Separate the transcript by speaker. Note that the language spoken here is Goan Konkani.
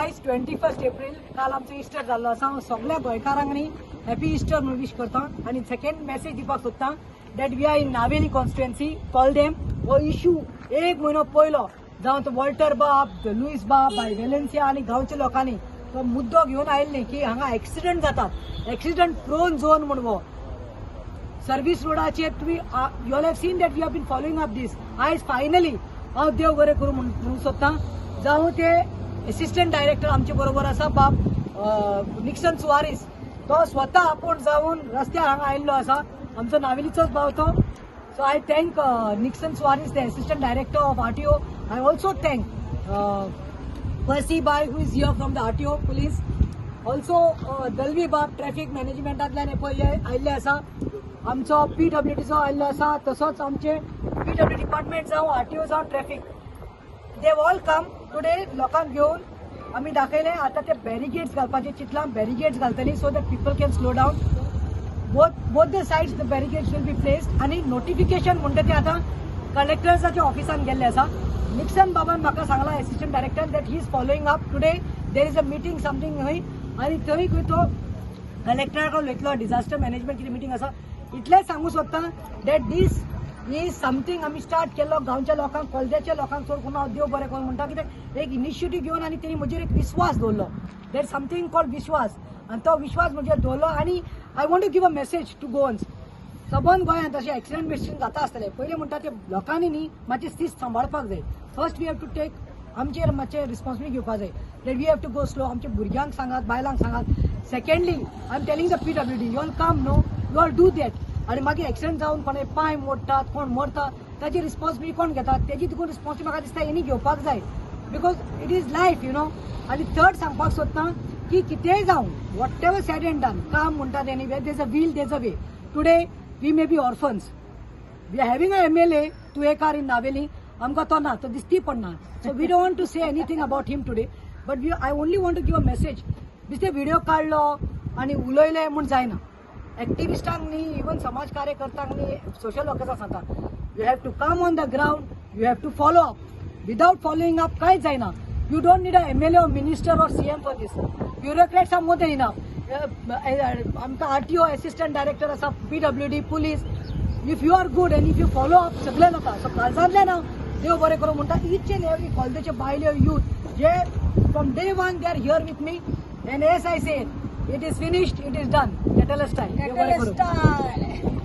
Speaker 1: आयज 21 एप्रील, काल आमचो इस्टर जाल्लो आसा. हांव सगळ्या गोंयकारांक न्ही हॅपी इस्टर म्हणून विश करता आनी सेकंड मॅसेज दिवपाक सोदता that we are in Navelim constituency, Koldem. हो इशू एक म्हयनो पयलो जावं तो वॉल्टर बाब, लुईस बाब, बाय वेलेन्सिया आनी गांवच्या लोकांनी तो मुद्दो घेवन आयिल्ले की हांगा एक्सिडंट जातात, एक्सिडंट प्रोन झोन म्हूण. हो सर्वीस रोडाचेर तुमी, you all have seen that we have been following up this. आयज फायनली हांव देव बरें करूं म्हणूंक सोदता, जावं ते एसिस्टंट डायरेक्टर आमचे बरोबर आसा बाब निक्सन सुवारीस, तो स्वता आपूण जावन रस्त्यार हांगा आयिल्लो आसा. आमचो नावेलीचोच भाव तो. So I thank Nixon Soares, the assistant director of RTO. I also thank Percy Bhai, who is here from the RTO police. Also Dalvi बाब ट्रॅफिक मॅनेजमेंटांतल्यान पळय हे आयिल्ले आसा. आमचो पीडब्ल्यूडीचो आयिल्लो आसा, तसोच आमचे पीडब्ल्यू डिपार्टमेंट जावं, आरटीओ जावं, traffic, they all come today. लोकांक घेवन आमी दाखयलें. आतां ते बॅरिगेड्स घालपाचे चिंतलां. बॅरिगेड्स घालतली so that people can slow down. Both the sides the barricades will be placed. आनी नोटिफिकेशन म्हणटा ते आतां कलेक्टर्साच्या ऑफिसान गेल्ले आसा. निक्सन बाबान म्हाका सांगला, assistant director, that he is following up. Today there is a meeting something खंय आनी थंय खंय तो कलेक्टरा उलयतलो. डिझास्टर मॅनेजमेंट कितें मिटींग आसा. इतलेंच सांगू सोदता that this is something आमी स्टार्ट केल्लो गांवच्या लोकांक, कोलद्याच्या लोकांक. चड करून हांव देव बरें करूं म्हणटा, कित्याक एक इनिशिएटीव घेवन आनी तेणी म्हजेर एक विस्वास दवरलो. That something called विश्वास, आनी तो विश्वास म्हजेर दवरलो. आनी I want to give a message to Goans. सबंद गोंयांत अशें एक्सिडंट बिक्सिडंट जाता आसतले. पयलीं म्हणटा ते लोकांनी न्ही मातशें शिस्त सांबाळपाक जाय. First we have to take, आमचेर मातशें रिस्पॉन्सिबिलिटी घेवपाक जाय that we have to go slow. आमच्या भुरग्यांक सांगात, बायलांक सांगात. Secondly, I am telling the PWD, you all come, no, you all do that. आनी मागीर एक्सिडंट जावन कोणे पांय मोडटात, कोण मरता, ताची रिस्पॉन्सिबिलिटी कोण घेतात? तेजी तिकून रिस्पॉन्सिबिलिटी म्हाका दिसता हेणी घेवपाक जाय, because it is life. आनी थर्ड सांगपाक सोदता की कितेंय जावं, whatever said and done, काम म्हणटा तेणी, where there's a will, there's a way. Today we may be orphans. We are having a MLA Tuyenkar in Navelim. आमकां तो ना, तो दिसती पडना. So we don't want to say anything about him today, but we I only want to give a message. बेश्टे व्हिडिओ काडलो आनी उलयले म्हूण जायना. एक्टिविस्टांक न्ही, इवन समाज कार्यकर्त्यांक न्ही, सोशल वर्कर्सांक सांगता, you have to come on the ground, you have to follow up. Without following up कांयच जायना. You don't need a MLA or minister or CM for this. Bureaucrats are more than enough. आमकां आरटीओ एसिस्टंट डायरेक्टर आसा, PWD, police. If you are good and if you follow up, सगळे जाता. सो काळजांतल्यान हांव देव बरें करूं म्हणटा each and every कॉलेजीचे बायल्यो, youth J from day one they are here with me. And as I say, it is finished, it is done. Tetelestai. देव बरें करूं.
Speaker 2: स्टार.